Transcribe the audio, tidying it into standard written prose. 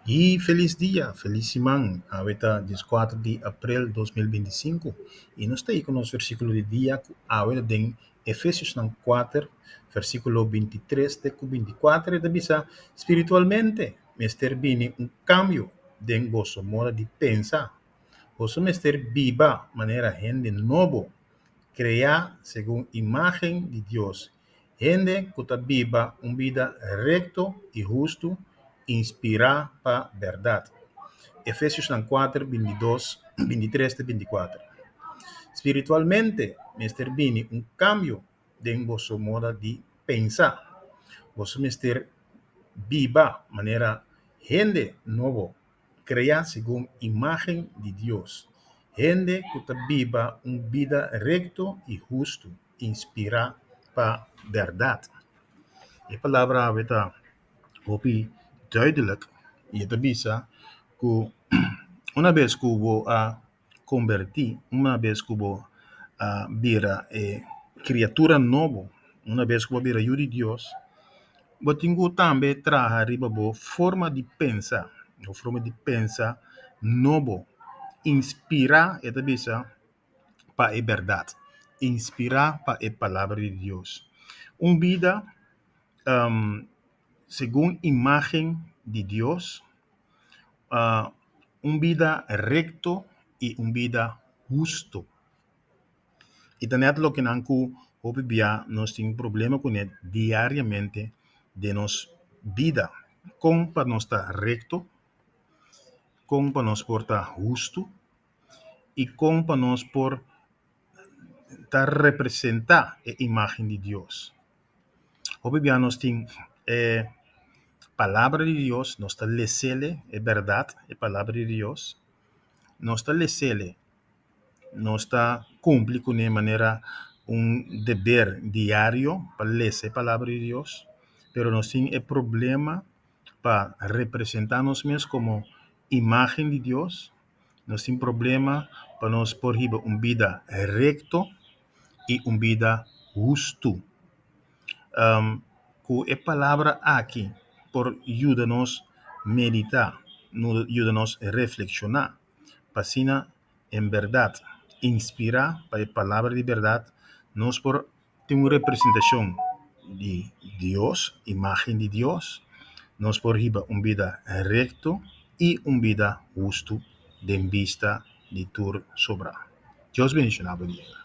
I felis dia, felis siman. Awe ta 14 di aprel 2025 i nos ta ei ku nos versíkulo di dia ku awe ta den Efesiosnan 4, versíkulo 23 te ku 24 e ta bisa, Spiritualmente mester bini un kambio den boso moda di pensa. Boso mester biba manera hende nobo, kreá segun imágen di Dios. Hende ku ta biba un bida rekto i hustu, inspirá pa bèrdat. Efesiosnan 4, 22, 23 te 24. Spiritualmente mester bini un kambio den boso moda di pensa. Boso mester biba manera hende nobo, kreá segun imágen di Dios. Hende ku ta biba un bida rekto i hustu, inspirá pa bèrdat. E palabra awe ta hopi duidelijk i e ta bisa ku una bes ku bo a kombertí, una bes ku bo a bira e kriatura nobo, una bes ku bo a bira yu di Dios, bo tin ku tambe traha riba bo forma di pensa, bo forma di pensa nobo, inspirá, e ta bisa, pa e bèrdat, inspirá pa e palabra di Dios. Un bida segun imágen di Dios, un bida rekto i un bida hustu. I ta nèt lokenan ku hopi bia nos tin problema kuné diariamente den nos bida. Kon pa nos ta rekto, kon pa nos por ta hustu i kon pa nos por ta representá e imágen di Dios. Hopi bia nos tin e palabra di Dios, nos ta les'é e bèrdat, e palabra di Dios, nos ta les'é, nos ta kumpli kuné manera un deber diario pa lesa e palabra di Dios, pero nos tin e problema pa representá nos mes komo imágen di Dios, nos tin problema pa nos por hiba un bida rekto i un bida hustu. Ku e palabra aki por yuda nos meditá, yuda nos reflekshoná, pa asina en bèrdat, inspirá pa e palabra di bèrdat, nos por tin un representashon di Dios, imágen di Dios, nos por hiba un bida rekto i un bida hustu den bista di tur sobrá. Dios bendishoná bo dia.